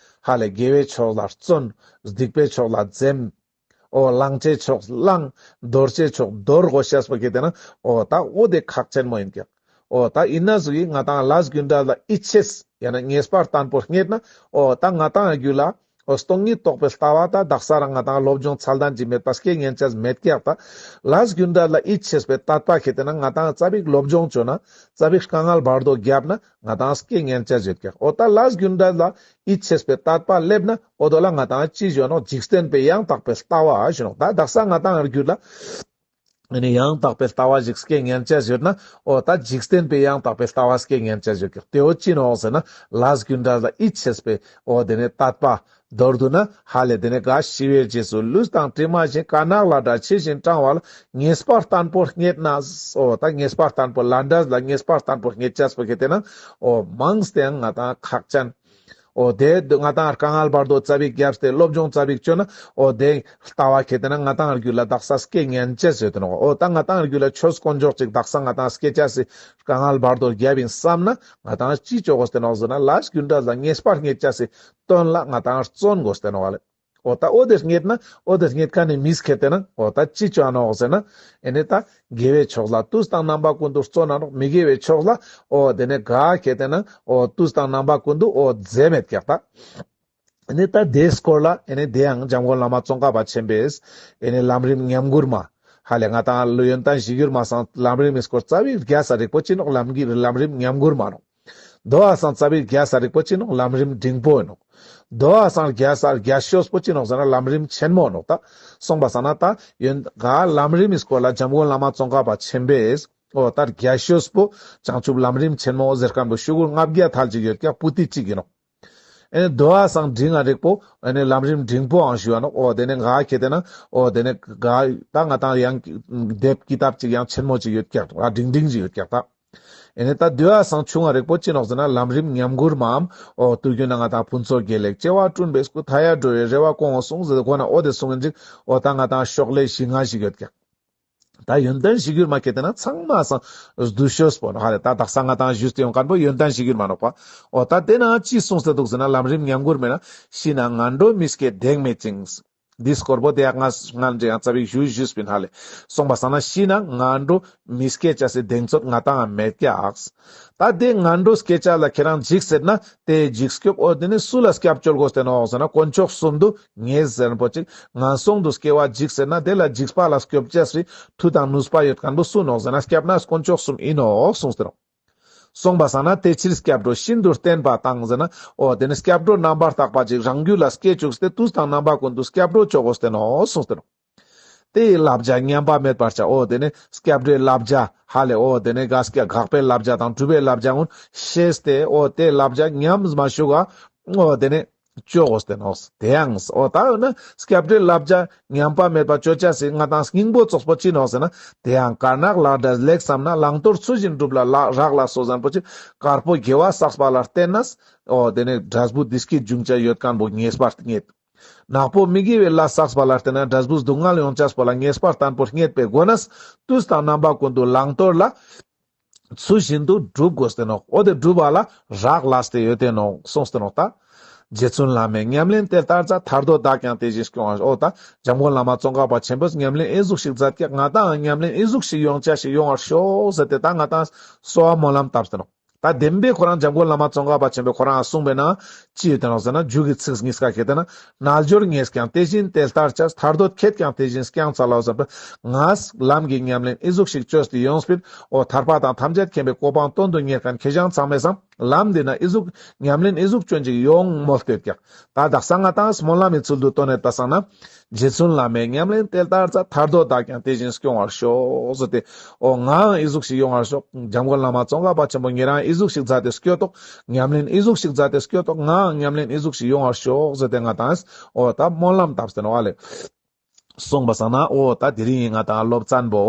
ཧ་ལས་དགེ་བའི་ཕྱོགས་ལ་བརྩོན། སྡིག་པའི་ཕྱོགས་ལ་འཛེམ། འོ་བླང་བྱའི་ཕྱོགས་བླང་། དོར་བྱའི་ཕྱོགས་དོར་དགོས་ཤེས་པོ་ཁེ་ཏེ་ན་འོ་ད་འོ་དེ་ཁག་ཆེན་མོ་ཡིན་ཀྱག། འོ་ད་ཡིན་ན་ཟུག་གི་ང་ཏང་ལས་རྒྱུ་འབྲས་ལ་ཡིད་ཆེས་ཡང་ན་ངེས་པ་བརྟན་པོ་རྙེད་ན་འོ་ད་ང་ཏང་རྒྱུད་ལ་འོ་སྟོང་ཉིད་རྟོགས་པའི་ལྟ་བ་ད་དག་ས་རང་ང་ཏང་སློབ་སྦྱོང་ཚད་ལྡན་ཅིག་མེད་པ་སྐྱེ་ཉན་ཅེས་མེད་ཀྱག། ད་ལས་རྒྱུ་འབྲས་ལ་ཡིད་ཆེས་པའི་དད་པ་ཁེ་ཏེ་ན་ང་ཏང་ཙ་པིག་སློབ་སྦྱོང་བཅོ་ན་ཙ་པིག་དཀའ་ངལ་བར་དོ་བརྒྱབ་ན་ང་ཏང་སྐྱེ་ཉན་ཅེས་ཡོད་ཀྱག། འོ་ད་ལས་རྒྱུ་འབྲས་ལ་ཡིད་ཆེས་པའི་དད་པ་སླེབས་ན་འོ་དོ་ལ་ང་ཏང་ཅི་ཞུ་ནོག། འཇིག་རྟེན་པའི་ཡང་དག་པའི་ལྟ་བ་ཞུ་ནོག། ད་དག་ས་ང་ཏང་རྒྱུད་ལ་ཨ་ནི་ཡང་དག་པའི་ལྟ་བ་ཞིག་སྐྱེ་ཉན་ཅེས་ཡོད་ན་འོ་ད་འཇིག་རྟེན་པའི་ཡང་དག་པའི་ལྟ་བ་སྐྱེ་ཉན་ཅེས་ཡོད་ཀྱག། དེ་འོ་ཅི་ནོག་ཟེར་ན་ལས་རྒྱུ་འབྲས་ལ་ཡིད་ཆེས་པའི་འོ་དེ་ནས་དད་པ། མདོར་བསྡུ་ན་ཧ་ལས་དེ་ནས་ག་ཤི་བའི་རྗེས་སུ་ལུས་དང་གྲིབ་མ་བཞིན། དཀར་ནག་ལ་བྲལ་ཕྱི་བཞིན་འབྲང་བ་ལ། ངེས་པ་བརྟན་པོ་རྙེད་ན། འོ་ད་ངེས་པ་བརྟན་པོ་ལས་འབྲས་ལ་ངེས་པ་བརྟན་པོ་རྙེད་ཅེས་པོ་ཁེ་ཏེ་ན་འོ་མང་སྟེ་ཡང་ང་ཏང་ཁག་ཅན། འོ་དེ་ང་ཏང་དཀའ་ངལ་བར་དོ་ཙ་པིག་བརྒྱབ་སྟེ་སློབ་སྦྱོང་ཙ་པིག་བཅོ་ན་འོ་དེ་ལྟ་བ་ཁེ་ཏེ་ན་ང་ཏང་རྒྱུད་ལ་དག་ས་སྐྱེ་ཉན་ཅེས་ཡོད་དེ་ནོག། འོ་ད་ང་ཏང་རྒྱུད་ལ་ཆོས་དཀོན་མཆོག་ཅིག་དག་ས་ང་ཏང་སྐྱེ་ཅེས་སི་དཀའ་ངལ་བར་དོ་བརྒྱབ་ཡིན་བསམ་ན་ང་ཏང་ཅི་བཅོ་དགོས་ཏེ་ནོག་ཟེར་ན་ལས་རྒྱུ་འབྲས་ལ་ངེས་པ་རྙེད་ཅེས་སི་དོན་ལ་ང་ཏང་བརྩོན་དགོས་ཏེ་ནོག་ལེ། འོ་ད་འོ་དེ་རྙེད་ན་འོ་དེ་རྙེད་ཁན་ནི་མིས་ཁེ་ཏེ་ན་འོ་ད་ཅི་བཅོ་ནོག་ཟེར་ན་ཨེ་ནི་ད་དགེ་བའི་ཕྱོགས་ལ་དུས་དང་རྣམ་པ་ཀུན་ཏུ་བརྩོན་ན་ནོག། མི་དགེ་བའི་ཕྱོགས་ལ་འོ་དེ་ནས་ག་ཁེ་ཏེ་ན་འོ་དུས་དང་རྣམ་པ་ཀུན་ཏུ་འོ་འཛེམ་མེད་ཀྱག་ད། ཨེ་ནི་ད་དེའི་སྐོར་ལ་ཨེ་ནི་དེ་ཡང་འཇམ་མགོན་བླ་མ་ཙོང་ཁ་པ་ཆེན་པོས་ཨེ་ནི་ལམ་རིམ་ཉམས་མགུར་མ་ཧ་ལས་ང་ཏང་ལོ་ཡོན་ཏན་གཞིར་གྱུར་མ་སང་ལམ་རིམ་མི་སྐོར་རྩ་བའི་རྒྱས་ས་རིག་པོ་ཅི་ནོག། ལམ་གྱི་ལམ་རིམ་ཉམས་མགུར་མ་ནོག། དོ་བ་སང་རྩ་བའི་རྒྱས་ས་རིག་པོ་ཅི་ནོག། ལམ་རིམ་འབྲིང་པོ་ནོག། དོ་བ་སང་རྒྱས་ས་རྒྱས་ཤོས་པོ་ཅི་ནོག་ཟེར་ན་ལམ་རིམ་ཆེན་མོ་ནོག། ད་སོང་པ་སང་ན་ད་ཡོན་ག་ལམ་རིམ་མི་སྐོར་ལ་འཇམ་མགོན་བླ་མ་ཙོང་ཁ་པ་ཆེན་པོས་འོ་ད་རྒྱས་ཤོས་པོ་བྱང་ཆུབ་ལམ་རིམ་ཆེན་མོ་ཟེར་ཁན་པོ་ཤོག་གུ་ལྔ་བརྒྱ་ཐལ་ཅིག་ཡོད་ཀྱག། པོ་ཏི་གཅིག་ཡིན་ནོག། ཨེ་ནི་དོ་བ་སང་འབྲིང་ང་རིག་པོ་ཨེ་ནི་ལམ་རིམ་འབྲིང་པོའང་ཞུ་བ་ནོག། འོ་དེ་ནས་ག་ཁེ་ཏེ་ན་འོ་དེ་ནས་ག་ད་ང་ཏང་ཡང་དེབ་ཀི་ཏབ་ཅིག་ཡང་ཆེན་མོ་ཅིག་ཡོད་ཀྱག། འབྲིང་འབྲིང་ཅིག་ཡོད་ཀྱག་ད། ཨེ་ནི་ད་དོ་བ་སང་ཆུང་ང་རིག་པོ་ཅི་ནོག་ཟེར་ན་ལམ་རིམ་ཉམས་མགུར་མའམ་འོ་དུས་རྒྱུན་ན་ང་ཏང་ཕུན་ཚོགས་དགེ་ལེགས་བྱེ་བ་བསྐྲུན་པའི་སྐུ། མཐའ་ཡས་འགྲོ་བའི་རེ་བ་སྐོང་བ་གསུངས་ཟེར་གོ་ན་འོ་དེ་གསུང་ངིན་ཅིག་འོ་ད་ང་ཏང་ཤོག་ལེ་བཞི་ལྔ་ཞིག་ཡོད་ཀྱག། ད་ཡོན་ཏན་གཞིར་གྱུར་མ་ཁེ་ཏེ་ན་ཚང་མ་སང་བསྡུས་ཤོས་པོ་ནོག་ཧ་ལས། ད་དག་ས་ང་ཏང་ཞུས་ཏེ་ཡོང་ཁན་པོ་ཡོན་ཏན་གཞིར་གྱུར་མ་ནོག་པ། འོ་ད་དེ་ན་ཅི་གསུངས་ཏེ་འདུག་ཟེར་ན་ལམ་རིམ་ཉམས་མགུར་མའི་ནང་ན་ཤི་ན་ངན་འགྲོ་མི་སྐྱེ་གདེང་མེད་ཅིང་། འདི་སྐོར་པོ་དེ་ཡང་ང་སྔན་ཅིག་ཡང་ཙ་པིག་ཞུས་ཞུས་པིན་ཧ་ལེ། སོང་པ་སང་ན་ཤི་ན་ངན་འགྲོ་མི་སྐྱེ་ཅེས་སི་གདེང་ཚོད་ང་ཏང་མེད་ཀྱག། ད་དེ་ངན་འགྲོ་སྐྱེ་ཅེས་ལ་ཁྱེད་རང་འཇིགས་ཟེར་ན་དེ་འཇིགས་སྐྱོབ་འོ་དེ་ནི་སུ་ལ་སྐྱབས་བཅོལ་དགོས་ཏེ་ནོག་ཟེར་ན་དཀོན་མཆོག་གསུམ་དུ་ངེས་ཟེར་པོ་ཅིག། ངན་སོང་དུ་སྐྱེ་བ་འཇིགས་ཟེར་ན་དེ་ལ་འཇིགས་པ་ལ་སྐྱོབ་ཅེས་སི་མཐུ་དང་ནུས་པ་ཡོད་མཁན་པོ་སུ་ནོག་ཟེར་ན་སྐྱབས་གནས་དཀོན་མཆོག་གསུམ་ཨིན་ནོག་གསུངས་ཏེ་ནོག། སོང་པ་སང་ན་དེ་ཕྱིར་སྐྱབས་འགྲོ་ཤིན་ཏུ་བརྟན་པ་དང་ཟེར་ན། འོ་དེ་ནི་སྐྱབས་འགྲོ་རྣམ་པར་དག་པ་ཅིག་རང་རྒྱུད་ལ་སྐྱེ་བཅུག་སྟེ་དུས་དང་རྣམ་པ་ཀུན་ཏུ་སྐྱབས་འགྲོ་བཅོ་དགོས་ཏེ་ནོག་གསུངས་ཏེ་ནོག། དེའི་བསླབ་བྱ་ཉམས་པ་མེད་པར་བྱ། འོ་དེ་ནི་སྐྱབས་འགྲོའི་བསླབ་བྱ་ཧ་ལེ། འོ་དེ་ནི་ག་སྐྱ་དགག་པའི་བསླབ་བྱ་དང་སྒྲུབ་པའི་བསླབ་བྱ་ཀུན་ཤེས་ཏེ་འོ་དེའི་བསླབ་བྱ་ཉམས་མ་བཅུག་ག་འོ་དེ་ནི་བཅོ་དགོས་ཏེ་ནོག། དེ་ཡང་འོ་ད་འོ་ན་སྐྱབས་འགྲོའི་བསླབ་བྱ་ཉམས་པ་མེད་པར་བཅོ་ཅེས་སི་ང་ཏང་སྙིང་པོ་ཙོགས་པོ་ཅི་ནོག་ཟེར་ན། དེ་ཡང་དཀར་ནག་ལས་འབྲས་ལེགས་བསམ་ན། བླང་དོར་ཚུལ་བཞིན་སྒྲུབ་ལ་ལ་རག་ལས་སོ་ཟེར་པོ་ཅིག། དཀར་པོ་དགེ་བ་བསགས་པ་ལ་བརྟེན་ནས་འོ་དེ་ནི་འབྲས་བུ་བདེ་སྐྱིད་འབྱུང་ཅེས་ཡོད་མཁན་པོ་ངེས་པར་རྙེད། ནག་པོ་མི་དགེ་བའི་ལས་བསགས་པ་ལ་བརྟེན་ནས་འབྲས་བུ་སྡུག་བསྔལ་ཡོང་ཅེས་པོ་ལ་ངེས་པར་བརྟན་པོ་རྙེད་པའི་སྒོ་ནས་དུས་དང་རྣམ་པ་ཀུན་ཏུ་བླང་དོར་ལ་ཚུལ་བཞིན་དུ་སྒྲུབ་དགོས་ཏེ་ནོག། འོ་དེ་སྒྲུབ་པ་ལ་རག་ལས་ཏེ་ཡོད་དེ་ནོག་གསུངས་ཏེ་ནོག་ད། རྗེ་བཙུན་བླ་མས་ཉམས་ལེན་དེ་ལྟར་མཛད། ཐར་འདོད་བདག་ཀྱང་དེ་བཞིན་སྐྱོང་བར་ཤོག། འོ་ད་འཇམ་མགོན་བླ་མ་ཙོང་ཁ་པ་ཆེན་པོས་ཉམས་ལེན་ཨི་ཟུག་ཞིག་མཛད་ཀྱག། ང་ཏང་ཉམས་ལེན་ཨི་ཟུག་ཞིག་ཡོང་ཅེས་ཤིག་ཡོང་བར་ཤོག་ཟེར་ཏེ་ད་ང་ཏང་གསོལ་བ་སྨོན་ལམ་བཏབ་སྟེ་ནོག། ད་བདེན་པའི་ཁོ་རང་འཇམ་མགོན་བླ་མ་ཙོང་ཁ་པ་ཆེན་པོས་ཁོ་རང་གསུངས་པའི་ནང་ཅི་ཡོད་དེ་ནོག་ཟེར་ན། མཇུག་གི་ཚིག་གཉིས་ཀ་ཁེ་ཏེ་ན། རྣལ་འབྱོར་ངས་ཀྱང་དེ་བཞིན་དེ་ལྟར་བྱ། ཐར་འདོད་ཁྱེད་ཀྱང་དེ་བཞིན་བསྐྱང་འཚལ་ལོ་ཟེར་ཏེ། ངས་ལམ་གྱི་ཉམས་ལེན་ཨི་ཟུག་ཞིག་བཅོས་ཏེ་ཡོངས་པིན། འོ་ཐར་པ་དང་ཐམས་ཅད་མཁྱེན་པའི་གོ་འཕང་དོན་དུ་གཉེར་མཁན་ཁྱེད་ཅག་ཚང་མས་སམ། ལམ་འདི་ན་ཨི་ཟུག་ཉམས་ལེན་ཨི་ཟུག་བཅོ་ཅིག་ཡོང་མོལ་ཏེ་ཀྱག། ད་དག་ས་ང་ཏང་སྨོན་ལམ་མི་ཚུལ་དུ་བཏོན་ནས་ད་སང་ན། རྗེ་བཙུན་བླ་མས་ཉམས་ལེན་དེ་ལྟར་མཛད། ཐར་འདོད་བདག་ཀྱང་དེ་བཞིན་སྐྱོང་བར་ཤོག་ཟེར་ཏེ། འོ་ངའང་ཨི་ཟུག་ཞིག་ཡོང་བར་ཤོག། འཇམ་མགོན་བླ་མ་ཙོང་ཁ་པ་ཆེན་པོ་ཉེ་རང་ཨི་ཟུག་ཞིག་མཛད་དེ་སྐྱོད་དོག། ཉམས་ལེན་ཨི་ཟུག་ཞིག་མཛད་དེ་སྐྱོད་དོག། ངའང་ཉམས་ལེན་ཨི་ཟུག་ཞིག་ཡོང་བར་ཤོག་ཟེར་ཏེ་ང་ཏང་འོ་ད་སྨོན་ལམ་བཏབ་སྟེ་ནོག་ཨ་ལེ། སོང་པ་སང་ན་འོ་ད་དེ་རིང་ང་ཏང་སློབ་ཚན་པོ་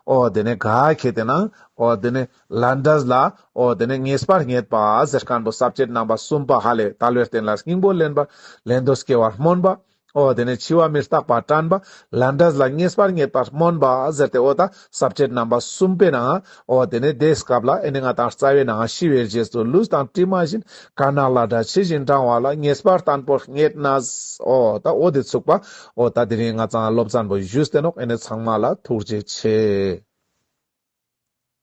འོ་དེ་ནས་ག་ཁེ་ཏེ་ན་འོ་དེ་ནས་ལས་འབྲས་ལ་འོ་དེ་ནས་ངེས་པར་རྙེད་པ་ཟེར་མཁན་པོ་ས་བཅད་རྣམ་པ་གསུམ་པ་ཧ་ལེ། དལ་བའི་རྟེན་ལ་སྙིང་པོ་ལེན་པ། ལེན་འདོད་སྐྱེ་བར་སྨོན་པ། འོ་དེ་ནས་འཆི་བ་མི་རྟག་པ་དྲན་པ། ལས་འབྲས་ལ་ངེས་པར་རྙེད་པར་སྨོན་པ་ཟེར་ཏེ། འོ་ད་ས་བཅད་རྣམ་པ་གསུམ་པའི་ནང་འོ་དེ་ནས་དེའི་སྐབས་ལ་ཨེ་ནི་ང་ཏང་རྩ་བའི་ནང་ཤི་བའི་རྗེས་སུ་ལུས་དང་གྲིབ་མ་བཞིན། དཀར་ནག་ལས་འབྲས་ཕྱི་བཞིན་འབྲང་བ་ལ། ངེས་པར་བརྟན་པོར་རྙེད་ནས། འོ་ད་འོ་དེ་ཚུགས་པ་འོ་ད་དེ་རིང་ང་ཏང་སློབ་ཚན་པོ་ཞུས་ཏེ་ནོག། ཨེ་ནི་ཚང་མ་ལ་ཐུགས་རྗེ་ཆེ།